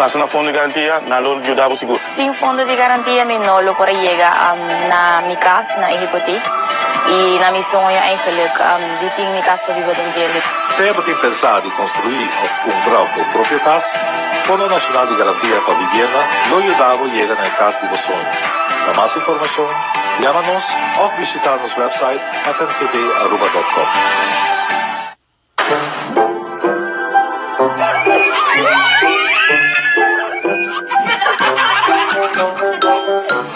Pasa na Fondo di Garantia, nan lo yuda bo sigur. Sin Fondo di Garantia mi no lo por a yega na mi cas, na e hipoteek y na mi soño eigenlijk di tin mi cas pa biba den dje. Sea bo tin pensá di construí of cumpra bo propio cas, Fondo Nacional di Garantia pa Vivienda lo yuda bo yega na e cas di bo soño. Pa mas informacion, yama nos of bishita nos website fngbaruba.com.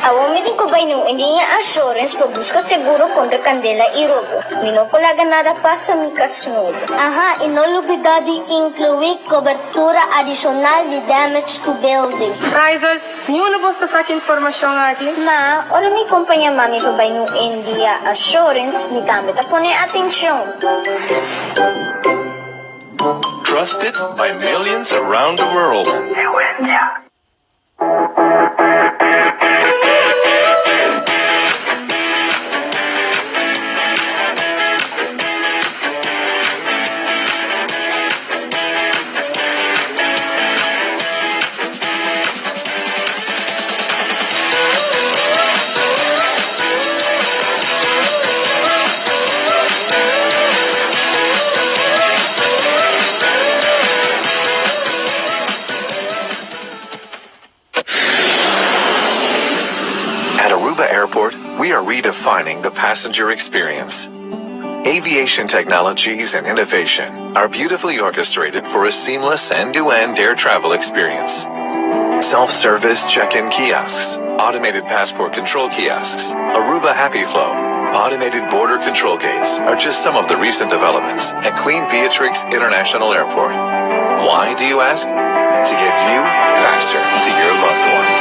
Awor mi tin ku bai na un Endiña Assurance pa buska seguro kontra kandela i robo. Mi no por laga nada pasa mi kas nobo. Aha, i no lubidá di inkluí kobertura adishonal di damage to building. Raizel, niun di bos ta sa ki informashon aki? Ma, ora mi kompañá mami pa bai na un Endia Assurance, mi tambe ta pone atenshon. Trusted by millions around the world. At Aruba Airport, we are redefining the passenger experience. Aviation technologies and innovation are beautifully orchestrated for a seamless end-to-end air travel experience. Self-service check-in kiosks, automated passport control kiosks, Aruba Happy Flow, automated border control gates are just some of the recent developments at Queen Beatrix International Airport. Why, do you ask? To get you faster to your loved ones.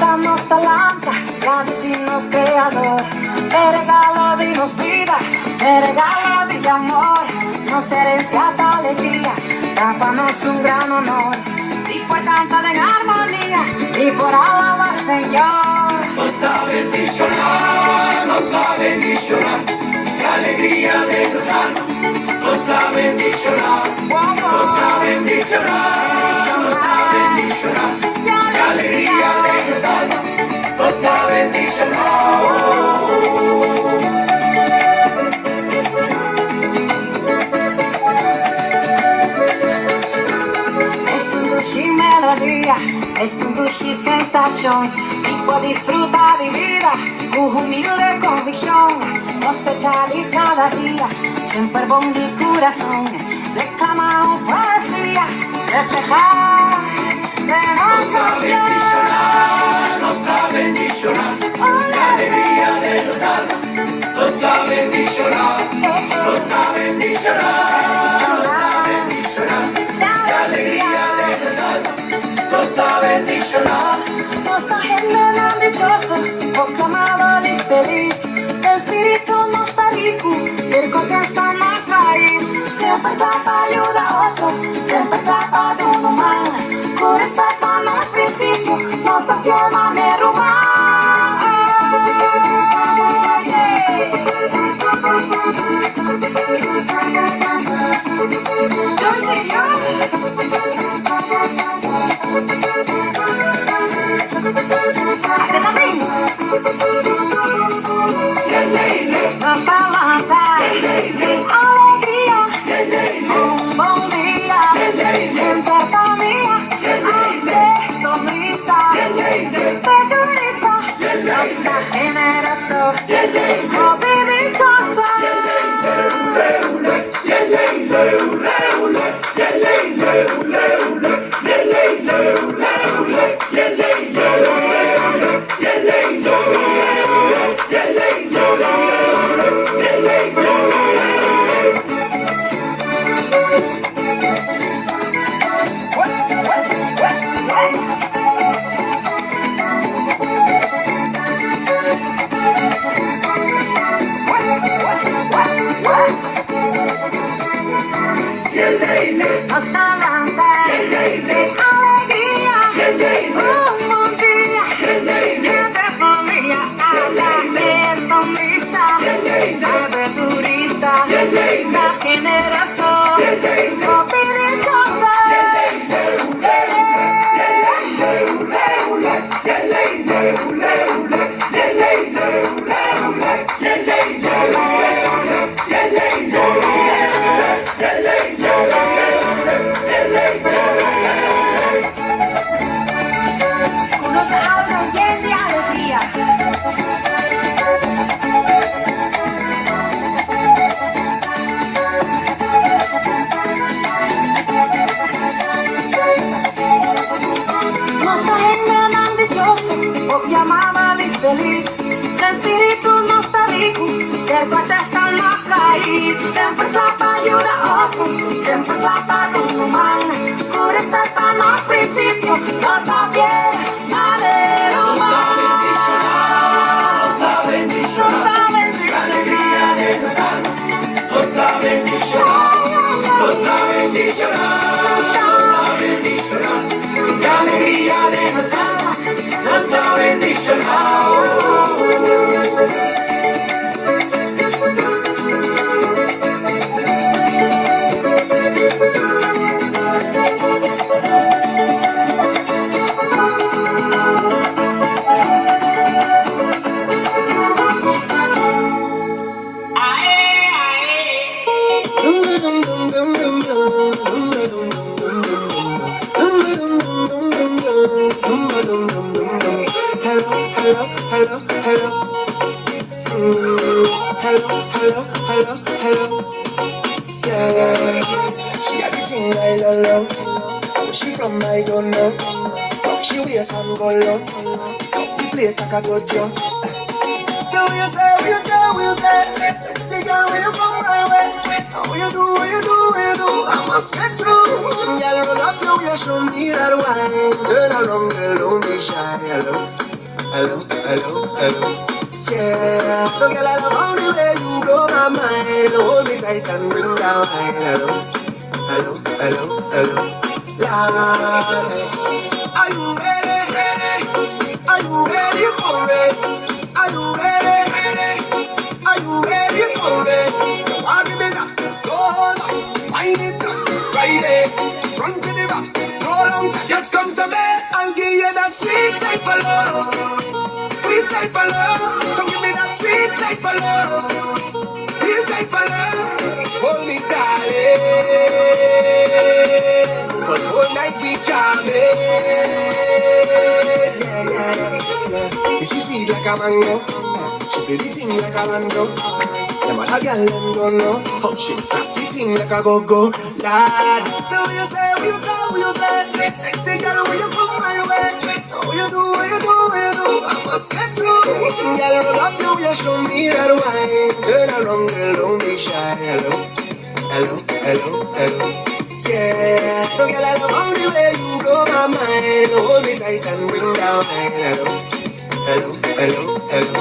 Tur nos ta lanta, gradici nos Creador. E regalo di nos bida, e regalo di amor. Nos herencia ta alegria, ta pa nos un gran honor. Di por canta den armonia, di por alaba Señor. Nos ta bendiciona, nos ta bendiciona, e alegria di nos alma. Nos ta bendiciona, nos ta bendiciona, nos ta bendiciona, e alegria di nos alma. Nos ta bendiciona. Esta un dushi melodia, esta un dushi sensacion. Y por disfruta di bida, cu humilde conviccion. Cosecha di cada dia, semper bon di curason. Declama un poesia, refleha Nos ta bendiciona, nos ta bendiciona, e alegria di nos alma. Nos ta bendiciona, nos ta bendiciona, nos ta bendiciona, e alegria di nos alma. Nos ta bendiciona. Nos ta hendenan dichoso, proclamado y feliz. Espíritu nos ta rico, ser contesta nos raíz. Semper ta pa yuda otro, semper ta pa duna man. Cura ta pa nos principio, nos ta fiel manera ruman. Hasta también. Nos ta lanta. Obvia mama mi feliz. Den spiritu nos ta riku, serka ta nos rais. Semper kla pa yuda otro, semper kla pa duna un man. Ku rèspèt pa nos prinsipio, nos ta fiel manera ruman. Nos ta bendishoná, alegria di nos alma. Nos ta bendishoná, nos ta bendishoná, nos ta bendishoná, alegria di nos alma. Nos ta bendishoná. Hello, hello, hello, hello. Hello, hello, hello, hello. Yeah, she got the thing I love, love. Where she from, I don't know. But she waist and go low. Up the place like a dojo. So what you say, what you say, what you say? Pretty girl, when you come my way. What you do, what you do, what you do? I must get through. Girl, roll up your waist, show me that wine. Turn around, girl, don't be shy. Hello, hello, hello, hello. Yeah, so girl, I love how the way you blow my mind. Hold me tight and bring down wine. Hello, hello, hello, hello. Yeah. Are you ready? Are you ready for it? Are you ready? Are you ready for it? You want give me that? Go on, wind it up, right there, front to the back. No long, just come to me. I'll give you that sweet type of love, sweet type of love. Come give me that sweet type of love, real type of love. Hold me, darling, 'cause all night we jamming. Yeah, yeah, yeah. See, she sweet like a mango. She play the thing like a banjo. Them other gyal them don't know how she rock the thing like a go-go. Lad. So what you say, what you say, what you say? Sexy girl, when you come my way. What you do, what you do, what you do? I must get through. Girl, roll up your waist, show me that wine. Turn around, girl, don't be shy. Hello, hello, hello, hello. Yeah. So girl, I love how the way you blow my mind. Hold me tight and bring down. Hello, hello, hello, hello.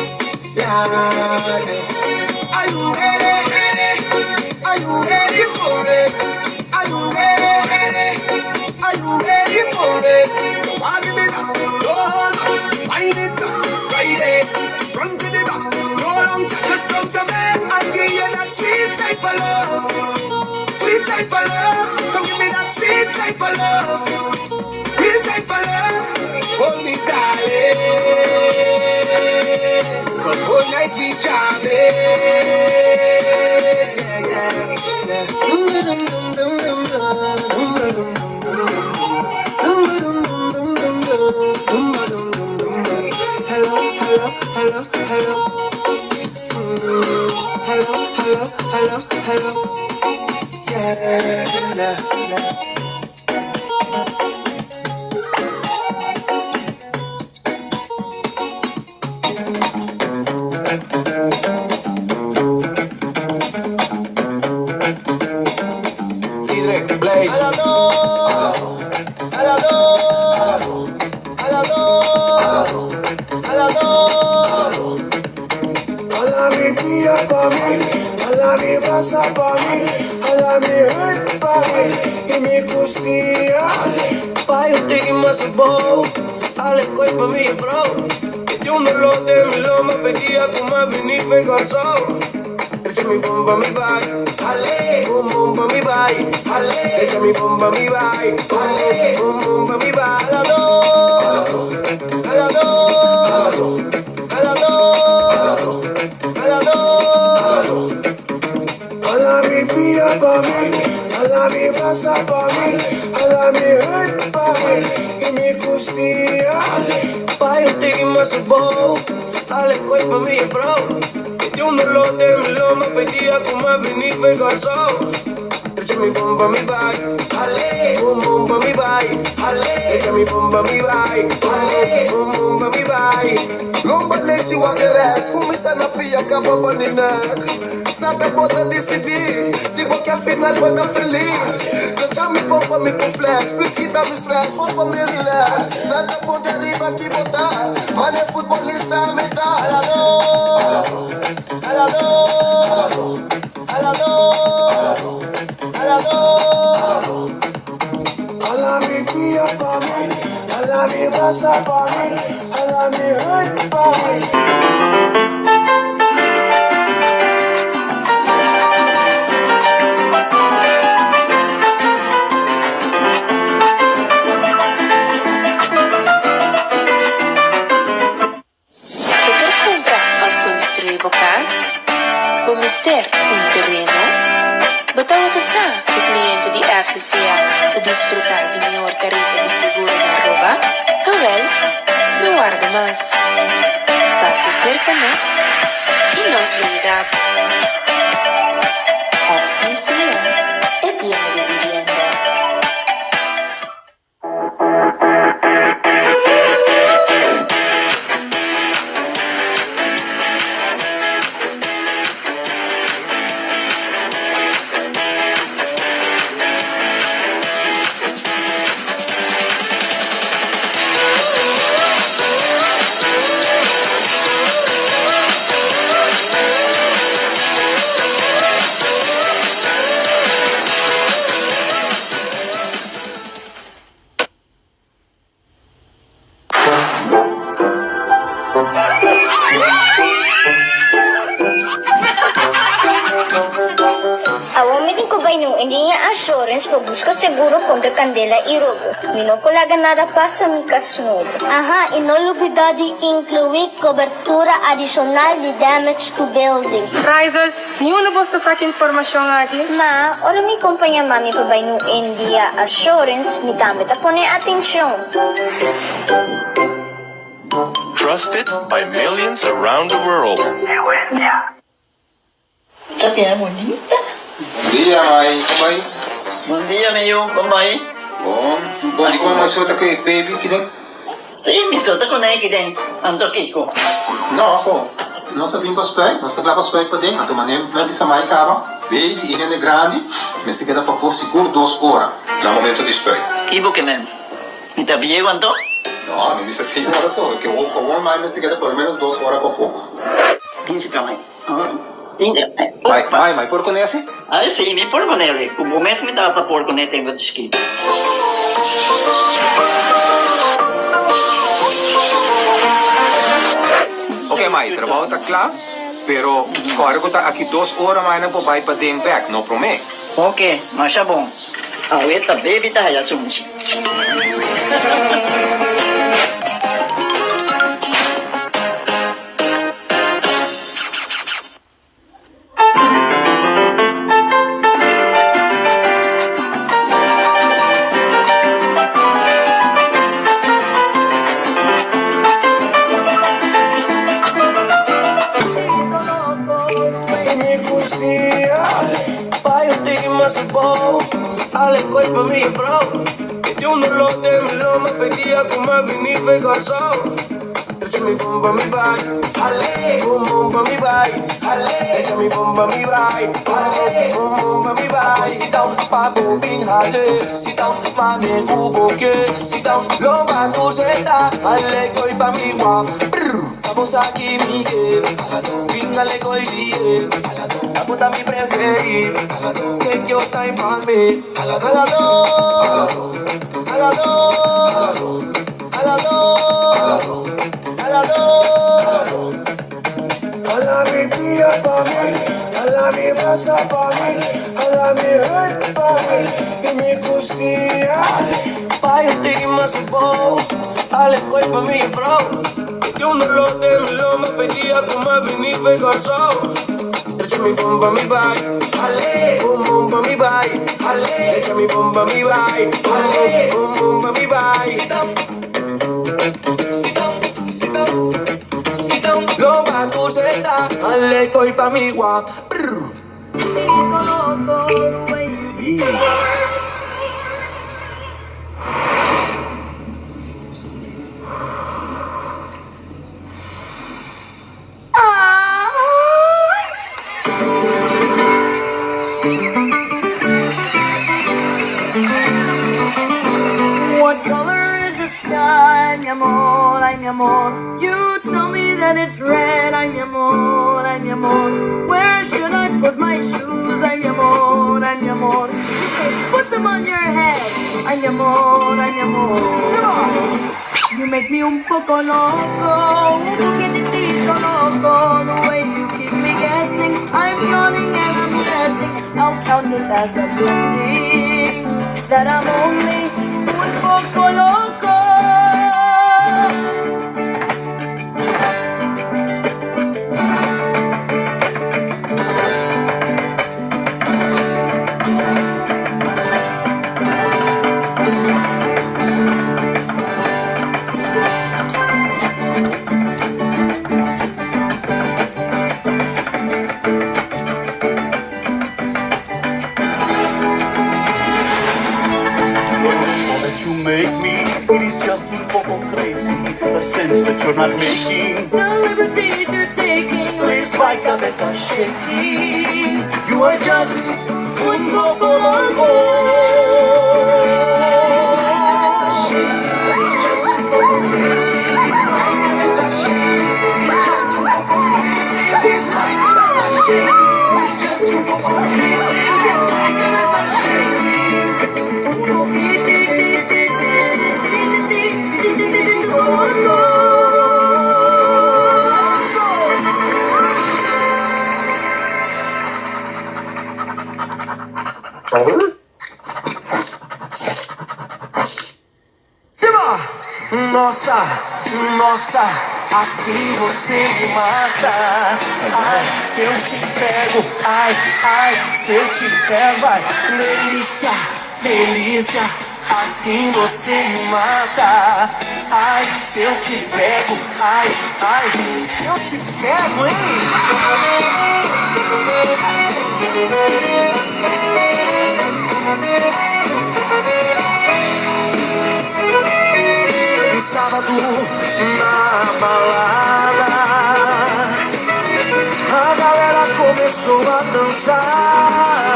Yeah. Are you ready? Are you ready for it? Are you ready? Are you ready for it? You want give me that? No, wind it up, right there, front to the back. No long, just come to me. I'll give you that sweet type of love, sweet type of love. Come give me that sweet type of love, real type of love. Hold me, darling, 'cause all night we jamming. Yeah, yeah, yeah. Dum dum dum dum dum dum dum dum dum dum dum dum dum dum. Hello, hello, hello, hello. Hello, hello, hello, hello. Yeah, yeah, yeah. Direct Play. Hello, hello, hello, hello. Alla mi tía pa' mí, alla mi brasa pa' mí, alla mi hurt pa' mí y mi costilla. Pa' yo te más bow, ale koi pa mi bro. E un lote mi loma pedía como vini fe garzo. Echa mi bomba mi bai, ale, bum bum pa mi bai, ale. Echa mi bomba mi bai, ale, bum bum pa mi bai. Hello, hello, hello, hello. Alla mi pia pa' mí, alla mi brasa pa' mí, alla mi hurt pa' mí y mi costilla. Pa' yo te más bow, ale koi pa mi bro. E un lote mi loma pedía como vini fe garzo. Echa mi bomba mi bai, ale, bum bum pa mi bai, ale. Echa mi bomba mi bai, ale, bum bum pa mi bai. Si wak e rèks, kuminsá na pia kaba pa di nèk. Sa ta bo ta disidí, si bo ke final bo ta felis. Deja mi bon pa mi por flex, please kita mi stress, bon pa mi relax. Nan ta puntra riba ki bo ta, mane futbolista mi ta. Halado, halado, halado, halado. Hala mi pia pa mi, hala mi brasa pa mi, hala mi heup pa mi. Bo ker kumpra òf konstruí bo kas? Bo mester un tereno? Bo tabata sa ku kliente di FCCA ta disfrutá di mihor tarifa di seguro na Aruba? Awèl, no warda mas. Pasa serka nos i nos lo yuda bo. FCCA, e tienda di vivienda. Awor mi tin ku bai New Indian Assurance pa buska seguro kontra kandela i robo. Mi no por laga nada pasa mi kas nobo. Aha, i no lubidá di inkluí kobertura adishonal di damage to building. Raizel, Niun bos ta saka informashon aki. Ma, ora mi kompañá mami pa bai nu India Assurance, mi tambe ta pone atenshon. Trusted by millions around the world. Ta bira bonita. Bon dia, mai. Kon bai? Bon dia, mi yu. Kon bai? Bon. Bon, di kon bo sota ku e baby kiden? Sí, mi sota ku nan kiden. Anto kiko? No, ko. Nos a bin pa spuit. Nos ta kla pa spuit paden. Anto manera mi a bisa mai kaba, baby i hende grandi mester keda pafó sigur dos ora na momento di spuit. Ki bo ke men? Mi ta bieu anto? No, mi bisa señora so. Ke wou mai mester keda por lo menos dos ora pafó. Bin si pa mai. Mai, mai, mai por kuné asi? Ai si, mi por kuné asi. Ku bo mes mi tabata por kuné tempu di chikito. Ok mai, trabou ta kla, pero kòrda ku ta aki dos ora mai nan por bai paden bèk, no promé. Ok, masha bon. Awe ta baby ta haya sunchi. mi amor. You tell me that it's red, ay, mi amor, ay, mi amor. Where should I put my shoes, ay, mi amor, ay, mi amor? You say, put them on your head, ay, mi amor, ay, mi amor. Come on. You make me un poco loco, un poquitito loco. The way you keep me guessing, I'm yawning and I'm guessing. I'll count it as a blessing that I'm only un poco loco. The rumor that you make me, it is just un poco crazy. The sense that you're not making, The liberties you're taking leaves my cabeza shaking. You are just un poco loco. Nossa, nossa, assim você me mata. Ai, se eu te pego, ai, ai, se eu te pego, ai, delícia, delícia, assim você me mata. Ai, se eu te pego, ai, ai, se eu te pego, hein? No sábado na balada, a galera começou a dançar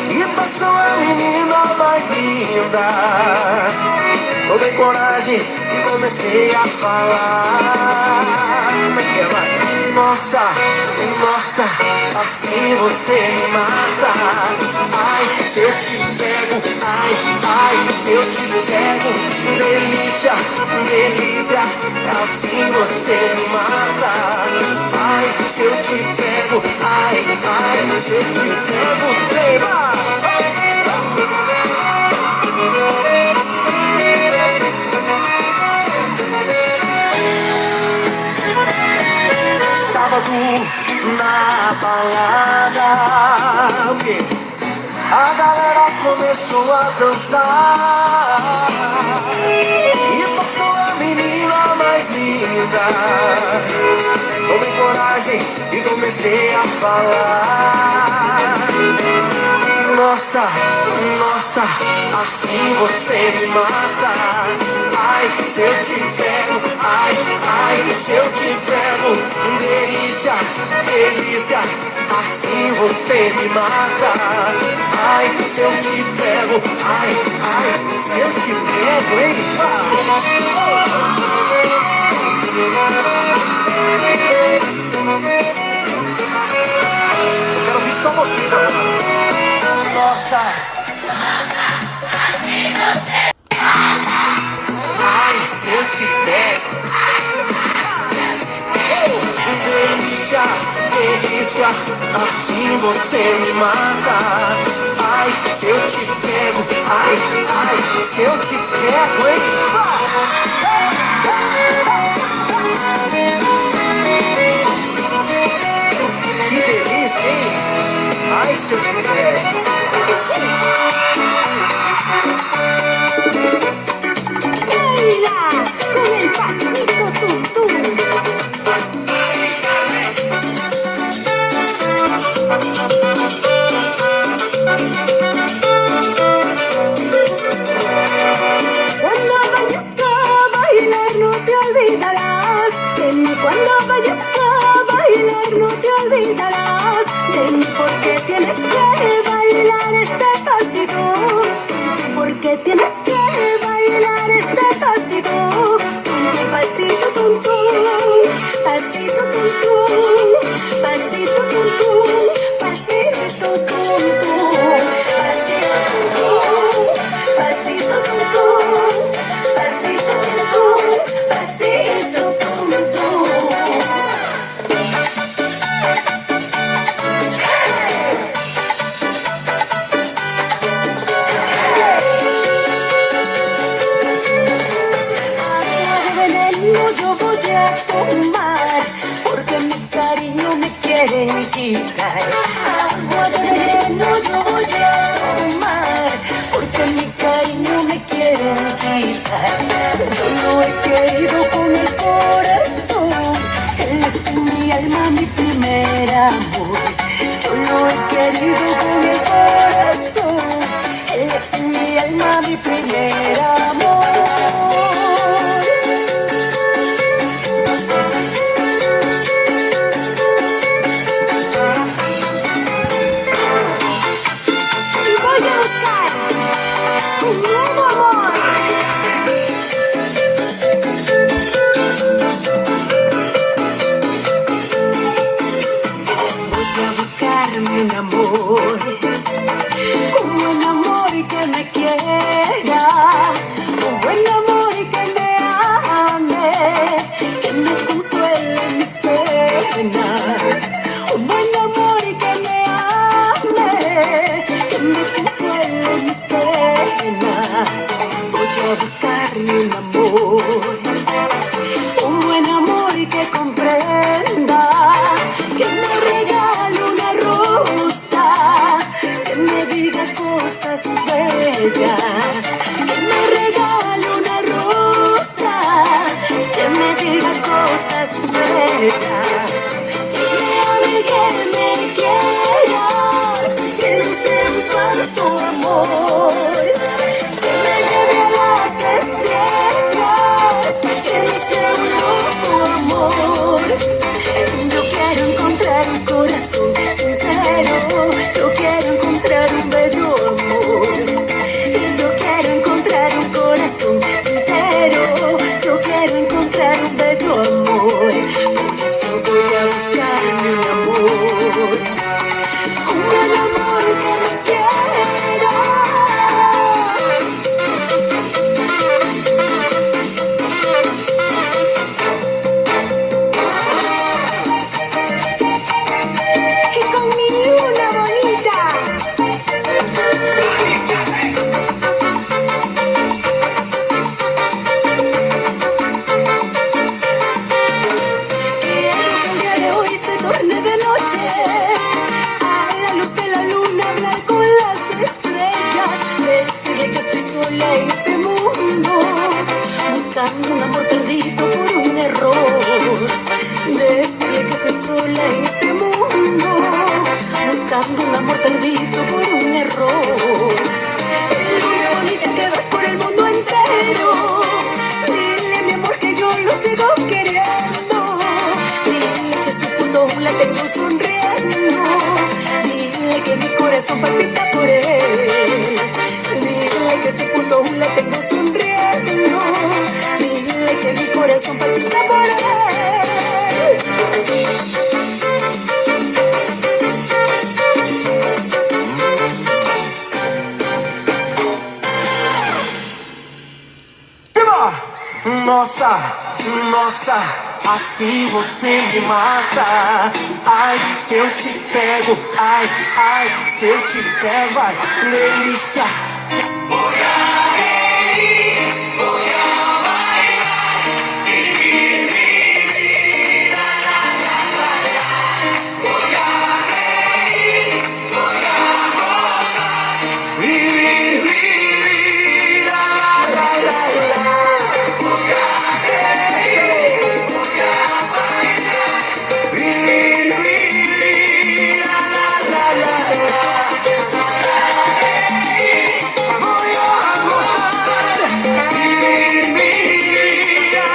e passou a menina mais linda. Tomei coragem e comecei a falar. Como é que é, vai? Nossa, nossa, assim você me mata. Ai, se eu te pego, ai, ai, se eu te pego. Delícia, delícia, assim você me mata. Ai, se eu te pego, ai, ai, se eu te pego, leva. Sábado na balada, o quê? A galera começou a dançar e passou a menina mais linda. Tomei coragem e comecei a falar. Nossa, nossa, assim você me mata. Ai, se eu te pego, ai, ai, se eu te pego. Delícia, delícia, assim você me mata. Ai, se eu te pego, ai, ai, se eu te pego, hein? Eu quero ouvir só vocês agora. Nossa. Ai, se eu te pego. Delícia, delícia, assim você me mata. Ai, se eu te pego, ai, ai, se eu te pego, hein? Que delícia, hein? Ai, se eu te pego. Baila con el pasito tum tum. Cuando vayas a bailar no te olvidarás de mí. Cuando vayas a bailar no te olvidarás de mí, porque tienes que bailar este pasito. Porque tienes que bailar este pasito. veneno yo voy a tomar, porque mi cariño me quieren quitar. Agua de veneno yo voy a tomar, porque mi cariño me quieren quitar. Yo lo he querido con el corazón, él es mi alma, mi primer amor. Yo lo he querido con el corazón, él es mi alma, mi primer amor. Y voy a buscar un nuevo amor. Voy a buscarme un amor, un buen amor que me quiera, un buen amor que me ame, que me consuele mis penas, un buen amor que me ame, que me consuele mis penas. Voy a buscarme un amor, un buen amor que comprenda, que me regale una rosa, que me diga cosas bellas, que me regale una rosa, que me diga cosas bellas, que me ame y que me quiera, que no sea un falso amor, que me lleve a las estrellas, que no sea un loco amor. Yo quiero encontrar un corazón sincero, yo quiero encontrar un bello amor. Yo quiero encontrar un corazón sincero, yo quiero encontrar un bello amor. Por eso voy a buscarme un amor, un buen amor que me quiera. Y con mi luna bonita. Quiero que el día de hoy se torne de noche. A la luz de la luna hablar con las estrellas. Decirle que estoy sola en este mundo, buscando un amor perdido por un error. Decirle que estoy sola en este mundo, buscando un amor perdido por un error. Luna bonita que vas por el mundo entero. Dile mi amor que yo lo sigo queriendo. Dile que su foto aún la tengo sonriendo. Dile que mi corazón palpita por él. Dile que su foto aún la tengo sonriendo. Dile que mi corazón palpita por él. Nossa, nossa, assim você me mata. Ai, se eu te pego, ai, ai, se eu te pego, ai, delícia. Vivir mi vida, la, la, la, la. Voy a reír, voy a bailar. Vivir mi vida, la, la, la, la. Voy a reír, voy a gozar. Vivir mi vida.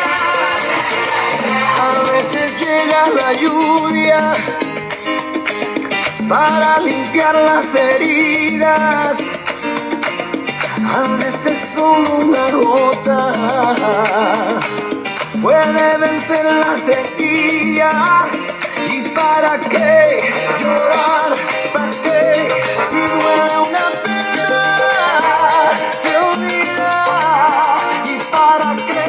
A veces llega la lluvia para limpiar las heridas. A veces solo una gota puede vencer la sequía. ¿Y para qué llorar? ¿Para qué? Si duele una pena, se olvida. ¿Y para qué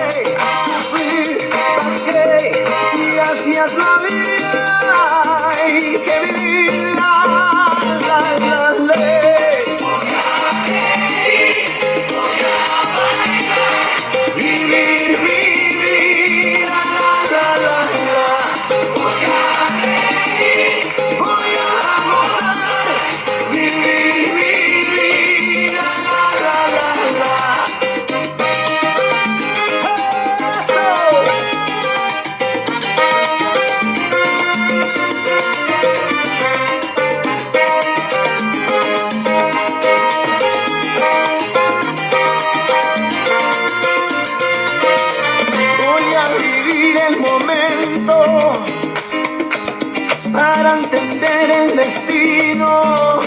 sufrir? ¿Para qué? Si así es la vida, hay que vivirla. La, la, la. Vivir mi vida. el momento para entender el destino.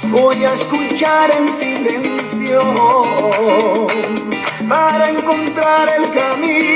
Voy a escuchar el silencio para encontrar el camino.